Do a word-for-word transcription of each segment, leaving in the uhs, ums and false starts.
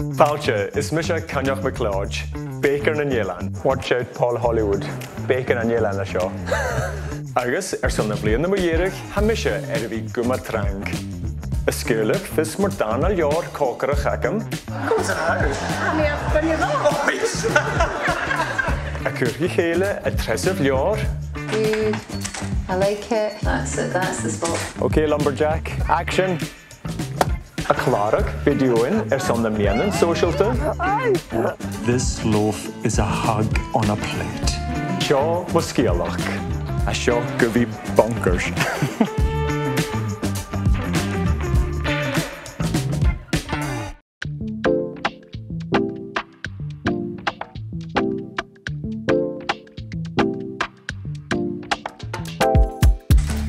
Fàilte, is mise Coinneach MacLeòid, Bèicear nan Eilean. Watch out, Paul Hollywood, Bèicear nan Eilean an seo. Agus airson na bliadhna mu dheireadh, tha mise air a bhith gu math trang. A' sgaoileadh fios mur dàrna leabhar còcaireachd agam. Goes on how? I mean, I've been here long. Oh, yes. A' cur ri chèile an treasamh leabhar. Good. I like it. That's it. That's the spot. Okay, lumberjack. Action. A' clàradh bhidio airson na meadhanan sòisealta. This loaf is a hug on a plate. Seo mo sgeulachd. Tha seo gu bhith bonkers.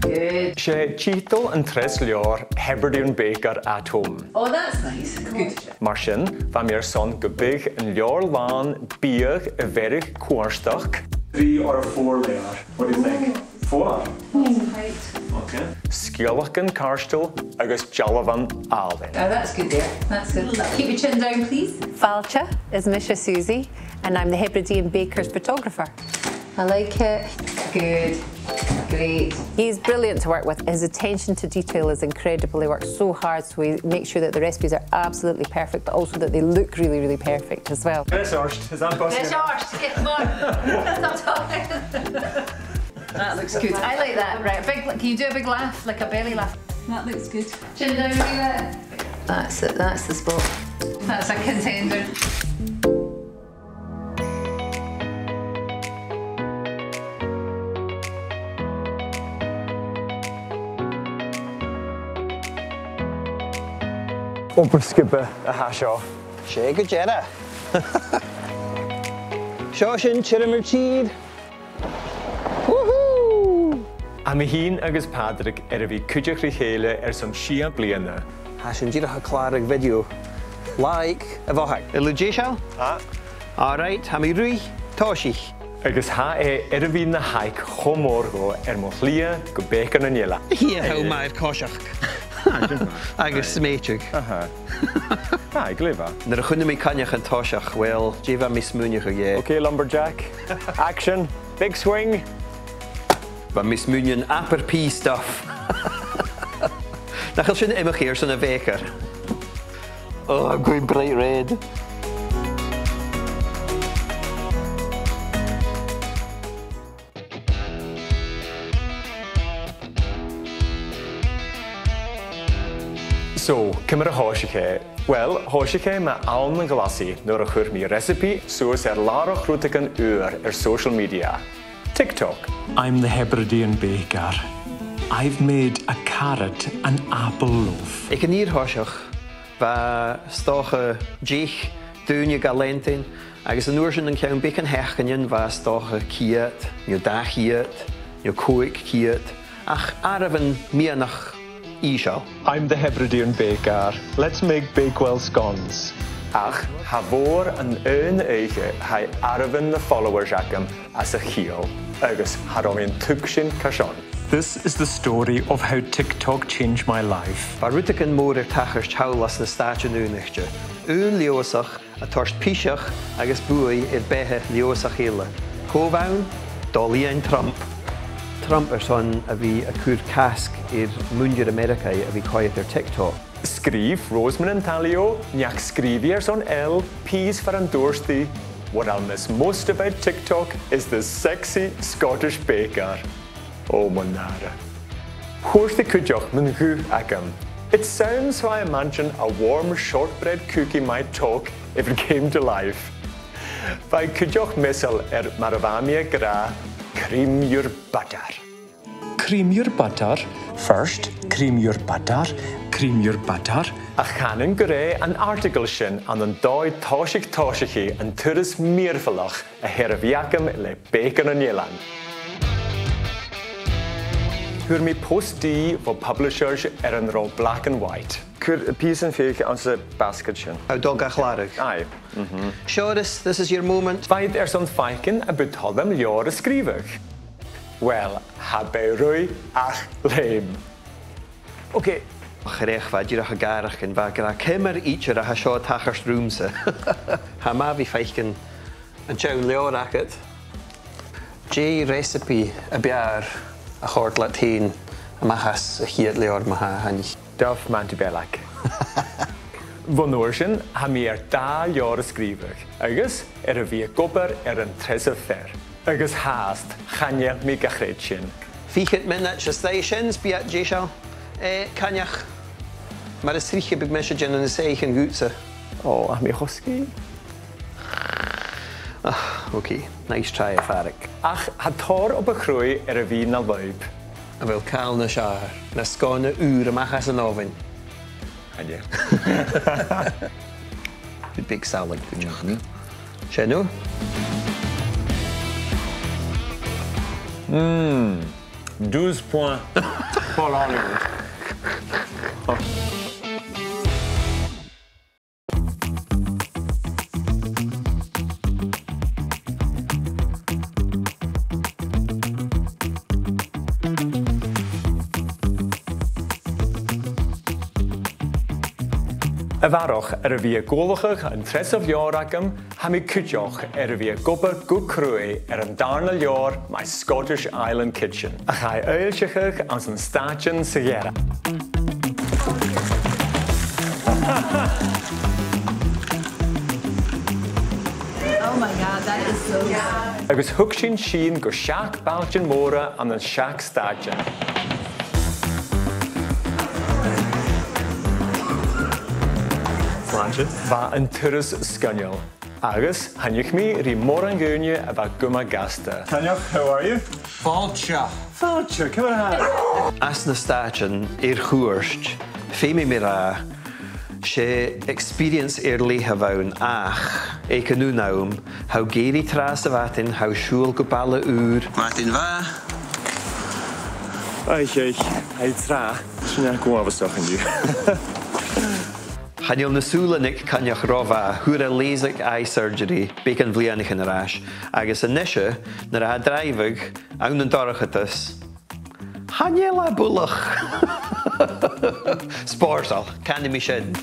Good. 'S e tiotal an treas leabhar Hebridean Baker at Home. Oh, that's nice. Good. Mar sin, bha mi airson gum biodh an leabhar làn biadh a bheireadh cuairteachd. Three or a four layer? What do you think? Four? That's tight. Okay. Sgeulachdan càirdeil agus dealbhan àlainn. Oh, that's good there. That's good. Keep your chin down, please. Fàilte, is mise Susie, and I'm the Hebridean Baker's photographer. I like it. Good. Great. He's brilliant to work with. His attention to detail is incredible. He works so hard, so he makes sure that the recipes are absolutely perfect, but also that they look really, really perfect as well. Finish ours. Is that possible? Finish ours. Get more. Stop talking. That looks good. I like that. Right, a big, can you do a big laugh, like a belly laugh? That looks good. Chin down a wee bit. That's it, that's the spot. That's a contender. Obair sgioba a tha seo. 'S e gu dearbh. Seo sinn, tioram air tìr. Woohoo! Tha mi fhìn agus Pàdraig air a bhith a' cuideachadh ri chèile airson sia bliadhna. Tha sinn dìreach a' clàradh video. Like a' bhothag. A bheil thu deiseil? Tha. All right, tha mi a' ruith. Tòisich. Agus tha e air a bhith na thaic cho mòr dhomh air mo shlighe gu Bèicear nan Eilean. Tha e cho math air coiseachd. Agus smèideadh. Aha. Aye, glè mhath. Nuair a chunnaic mi Coinneach an toiseach, uill, dè bha mi a' smaoineachadh, eh? Okay, lumberjack. Action. Big swing. Bha mi a' smaoineachadh abair pea stuff. Nach eil sin iomchaidh airson a' bhèiceir? Oh, I'm going bright red. So, ciamar a thòisich e? Uill, thòisich e mu àm na glasaidh nuair a chuir mi recipe suas air làrach rudeigin ùr air social media. TikTok. I'm the Hebridean baker. I've made a carrot and apple loaf. Aig an fhìor thoiseach, bha 's dòcha deich duine ga leantainn, agus an uair sin an ceann beagan sheachdainean bha 's dòcha ceud, no dà cheud, no còig ceud, ach àireamhan meadhanach ìosal. I'm the Hebridean baker. Let's make Bakewell scones. Ach cha mhòr an aon oidhche a chaidh àireamhan na followers agam às a chiall, agus cha robh mi an tuigsinn carson. This is the story of how TikTok changed my life. Bha rudeigin mòr air tachairt thall anns na Stàitean Aonaichte. Aon Leòdhasach a' toirt piseach agus buaidh air beatha Leòdhasach eile. Cò bh' ann? Dòmhnall Trump. Trump airson a bhith a' cur casg air muinntir Ameireagaidh a bhith a' coimhead air TikTok. Sgrìobh Rosemary Antalio neach sgrìobhaidh airson Elle pìos far an tuirt i, "What I'll miss most about TikTok is the sexy Scottish baker." Ò mo nàire. Thuirt i cuideachd mun ghuth agam, "It sounds why I imagine a warm shortbread cookie might talk if it came to life." Bha i cuideachd measail air mar a bha mi ag ràdh, "Cream your butter." Cream your butter. First, cream your butter. Cream your butter. Ach chanainn gur e an article sin ann an dòigh tòisich tòisichidh an turas mìorbhaileach a th' air a bhith agam le Bèicear nan Eilean. Fhuair mi post-d bho publishers air an robh Black and White. Cuir pìosan fiadhaich anns a' bhasgaid sin. Tha thu dol ga chlàradh? Aye. Mhm. Seòras, this is your moment. Bha iad airson faicinn am bu toil leam leabhar a sgrìobhadh. Uill, cha b' e ruith ach leum. Okay, Chreach, bha e dìreach a' gàireachdainn, bha e ag ràdh, ciamar idir a tha seo a' tachairt riumsa. Tha e math a bhith a' faicinn an t-seann leabhar agad. Dè recipe a b' fheàrr a chòrd leat fhèin a-mach às a' chiad leabhar ma-thà, a Choinnich? Dubh, Manti Bellag. Bhon uair sin, tha mi air dà leabhar a sgrìobhadh, agus air a bhith ag obair air an treasamh fear. Agus fhathast, chan eil mi ga chreidsinn. Fichead mionaid às dèidh sin, 's bidh iad deiseil. Eh, Coinneach, mar as trice bidh mise a' dèanamh na soithichean dhutsa. Ò, tha mi cho sgìth. Ah, ok. Nice try, a Phàdraig. Ach tha tòrr obair chruaidh air a bhith na lùib. A bheil càl nas fheàrr na sgòrnan ùra a-mach às an oven? Chan eil. Bidh beag salaid buileach. Mhm. Sin thu. Mm. Douze points for Hollywood. A bharrachd air a bhith ag ullachadh an treasamh leabhar agam, tha mi cuideachd air a bhith ag obair gu cruaidh air an dàrna leabhar My Scottish Island Kitchen, a chaidh fhoillseachadh anns na Stàitean sa Ghearra. Oh my God, that is so good. Agus thug sinn sìon gu seachd bailtean mòra ann an seachd stàitean. Slàinte. Bha an turas sgoinneil, agus thàinig mi ri mòran dhaoine a bha gu math gasta. Coinneach, how are you? Fàilte. Fàilte, ciamar a tha? Anns na Stàitean air chuairt, feumaidh mi ràdh, 's e experience air leth a bh' ann, ach aig an aon àm, tha thu ag èirigh tràth sa mhadainn, tha thu a' siubhal gu baile ùr. Madainn mhath. Oich, oich, oich tràth. Sin e gu uabhasach an-diugh. Chan eil na sùilean aig Coinneach ro mhath, fhuair e LASIK eye surgery beagan bhliadhnaichean air ais, agus a-nise, nuair a tha e a' dràibheadh ann an dorchadas, chan eil e buileach. Spòrsail, canaidh mi sin.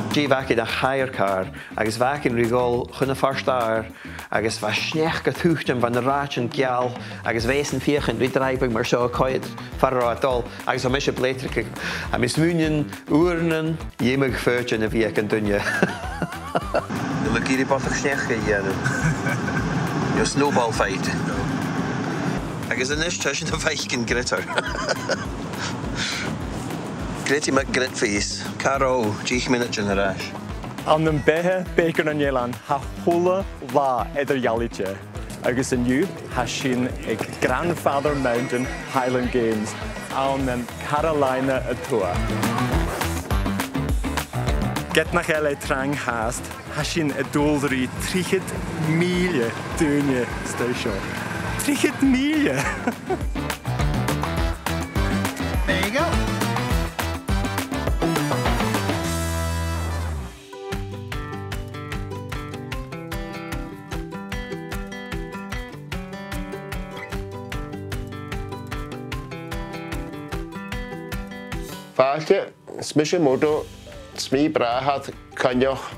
Dè bh' againn ach hire car, agus bha againn ri dhol chun a' phort-adhair, agus bha sneachd a' tuiteam bho na rathaidean geal, agus bha esan a' feuchainn ri dràibheadh mar seo a' coimhead far an robh e a' dol, agus bha mise a' bleitrigeadh. Tha mi a' smaoineachadh uaireannan dh'fheumadh foighidinn a bhith aig an duine. Uill, ag iarraidh bodach-sneachda a dhèanamh. No snowball fight. Agus a-nis, tha sinn a' faicinn Grettir. Gretty McGritface. Càit an robh thu deich mionaidean air ais? Ann am beatha bèicearachd nan eilean, tha a h-uile latha eadar-dhealaichte. Agus an-diugh, tha sinn aig Grandfather Mountain Highland Games, ann an Carolina a Tuath. Ged nach eil e trang fhathast, tha sinn a' dol ri trithead mìle duine a-staigh an seo. Trithead mìle! There you go. Fàilte, is mise Modo, is mi bràthair Coinneach,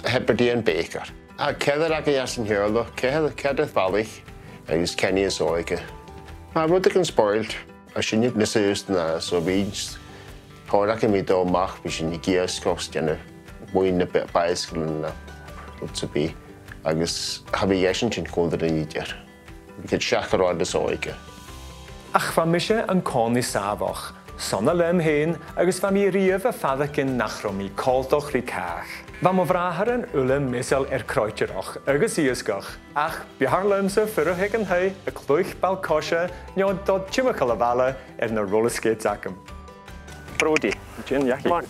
Hebridean baker. Tha ceathrar againn às an Teàrlach, ceathrar, ceathrar bhalaich agus Kenny as òige. Tha rudeigin spoilt. Tha sinne nas aosta na, so bha, tòrr againn a bhith a' dol a-mach, bha sinn ag iasgach, dèanamh, a' buain na b-, baidhsagal no rud sam bith, agus cha bhi a dh'esan sin còmhla ri daoine idir. Bha iad seachd air fhichead is òige. Ach bha mise an-còmhnaidh sàmhach, sona leam fhèin, agus bha mi a-riamh a' faireachdainn nach robh mi coltach ri càch. Bha mo bhràithrean uile measail air croitearachd agus iasgach, ach b' fheàrr leamsa fuireach aig an taigh a' cluich ball-coise no a' dol timcheall a' bhaile air na roller skates agam. Brody, Jim, Jackie. Come on.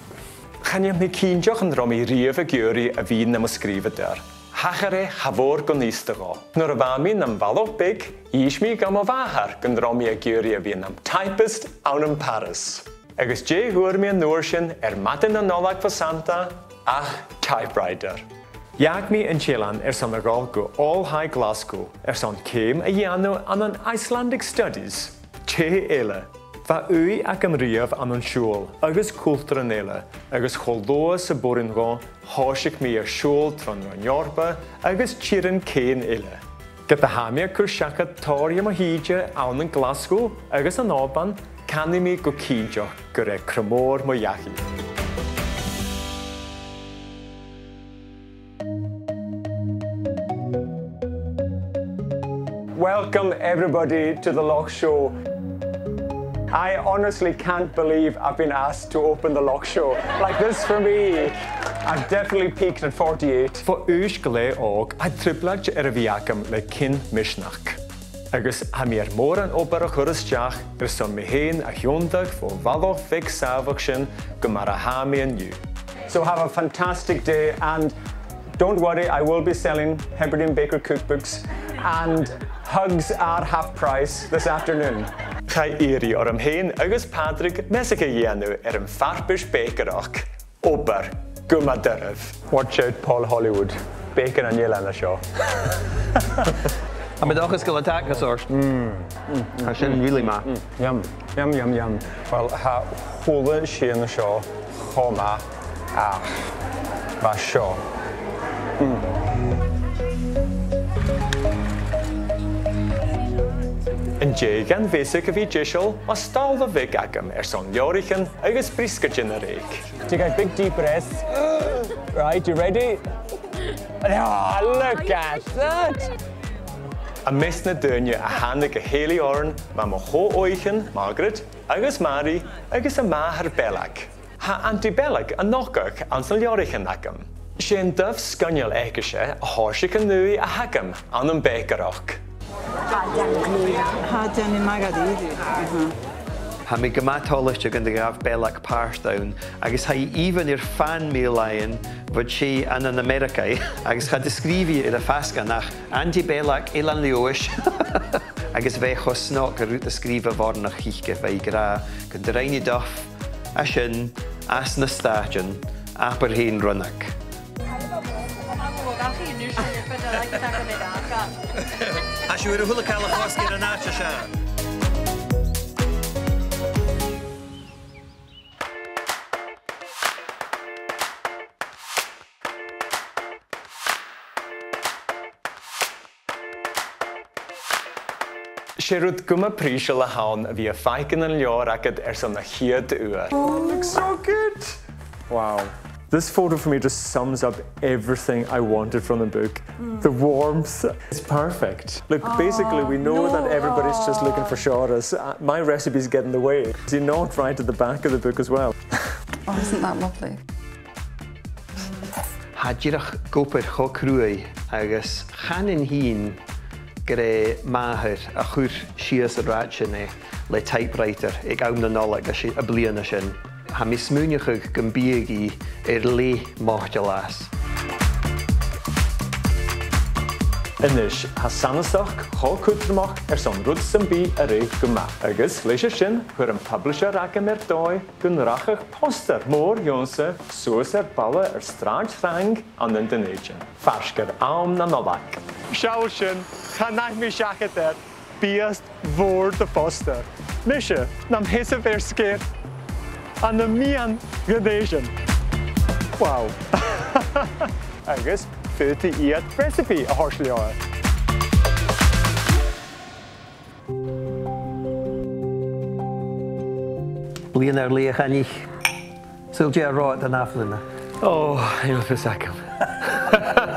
Chan eil mi cinnteach an robh mi a-riamh ag iarraidh a bhith nam sgrìobhadair. Thachair e cha mhòr gun fhiosta dhomh. Nuair a bha mi nam bhalach beag, dh'inns mi dha mo mhàthair gun robh mi ag iarraidh a bhith nam typist ann am Paris. Agus dè fhuair mi an uair sin air madainn na Nollaig bho Santa ach typewriter. Dh'fhàg mi an t-eilean airson a dhol gu Oilthigh Ghlaschu airson ceum a dhèanamh ann an Icelandic Studies. Dè eile? Bha ùidh agam riamh ann an siubhal agus cultaran eile, agus cho luath 's a b' urrainn dhomh, thòisich mi air siubhal tron Roinn Eòrpa agus tìrean cèin eile. Ged a tha mi a' cur seachad tòrr dhe mo thìde ann an Glaschu agus an Òban, canaidh mi gu cinnteach gur e Cromòr mo dhachaigh. Welcome, everybody, to the Loch Show. I honestly can't believe I've been asked to open the Loch Show. Like, this for me, I've definitely peaked at forty-eight. Bho aois glè òg, tha trioblaid air a bhith agam le cinn-misneachd. Agus tha mi air mòran obair a chur a-steach airson mi fhèin a thionndadh bho bhalach bheag sàmhach sin gu mar a tha mi an-diugh. So have a fantastic day, and don't worry, I will be selling Hebridean Baker cookbooks, and hugs are half price this afternoon. Chaidh iarraidh orm fhèin agus Pàdraig measadh a dhèanamh air am farpais bèicearachd. Obair gu math doirbh. Watch out, Paul Hollywood. Bèicear an eilein a tha seo. Tha mi an dòchas gu bheil an t-acras ort. Mm. Tha sin really math. Mm. Yum. Yum, yum, yum. Well, tha a h-uile sìon an seo cho math, ach bha seo. Mm. An dèidh dhan bheathach a bhith deiseil, bha stàile bheag agam airson leabhraichean agus briosgaidean a reic. Take a big deep breath. Right, you ready? Oh, look at that! Am measg nan daoine a thàinig a chèilidh oirnn, bha mo cho-oghaichean, Margaret, agus Màiri, agus a màthair Beileag. Tha Auntie Beileag a' nochdadh anns na leabhraichean agam. 'S e an dubh sgoinneil aicese a thòisich an ùidh a th' agam ann am bèicearachd. Tha e a' dèanamh math dha-rìribh. Tha mi gu math toilichte gun do ghabh Beileag pàirt ann, agus tha i aoibhinn air fan-mail fhaighinn bho tè ann an Ameireagaidh, agus cha do sgrìobh i air a fasgadh ach Auntie Beileag Eilean Leòdhais. Agus bha e cho snog an rud a sgrìobh a' bhoireannach thuice, bha i ag ràdh gun do rinn i dubh a sin às na Stàitean, abair fhèin rionnag. Tha sibh air a h-uile càil a chosg air an àite seo. 'S e rud gu math prìseil a th' ann a bhith a' faicinn an leabhar agad airson a' chiad uair. Oh, it looks so good. Wow. This photo for me just sums up everything I wanted from the book. Mm. The warmth. It's perfect. Look, basically, we know that everybody's just looking for Seòras. Uh, my recipes get in the way. Is he not right at the back of the book as well? Oh, isn't that lovely? Tha e dìreach ag obair cho cruaidh agus chanainn fhìn gur e m' athair a chuir sìos an rathad sin e le typewriter aig àm na Nollaig a si-, a' bhliadhna sin. Tha mi a' smaoineachadh gum biodh i air leth moiteil às. A-nis, tha sanasachd cho cudromach airson rud sam bith a reic gu math, agus leis a sin, chuir am publisher agam air dòigh gun rachadh postair mòr dhòmhsa suas air balla air sràid thrang ann an Dùn Èideann, faisg air àm na Nollaig. Seall sin, chan fhaigh mi seachad air, biast mhòr de phostair. Mise, nam sheasamh air sgeir ann am meadhan Dhùn Èideann. Wow. Agus faodaidh iad recipe a thoirt leotha. Bliadhna air leth, a Choinnich. Saoil dè tha romhad an ath-bhliadhna? Ò, chan eil fhios agam.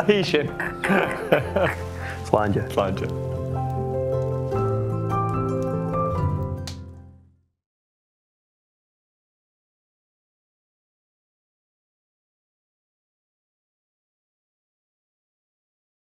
Chì sinn. Slàinte. Slàinte.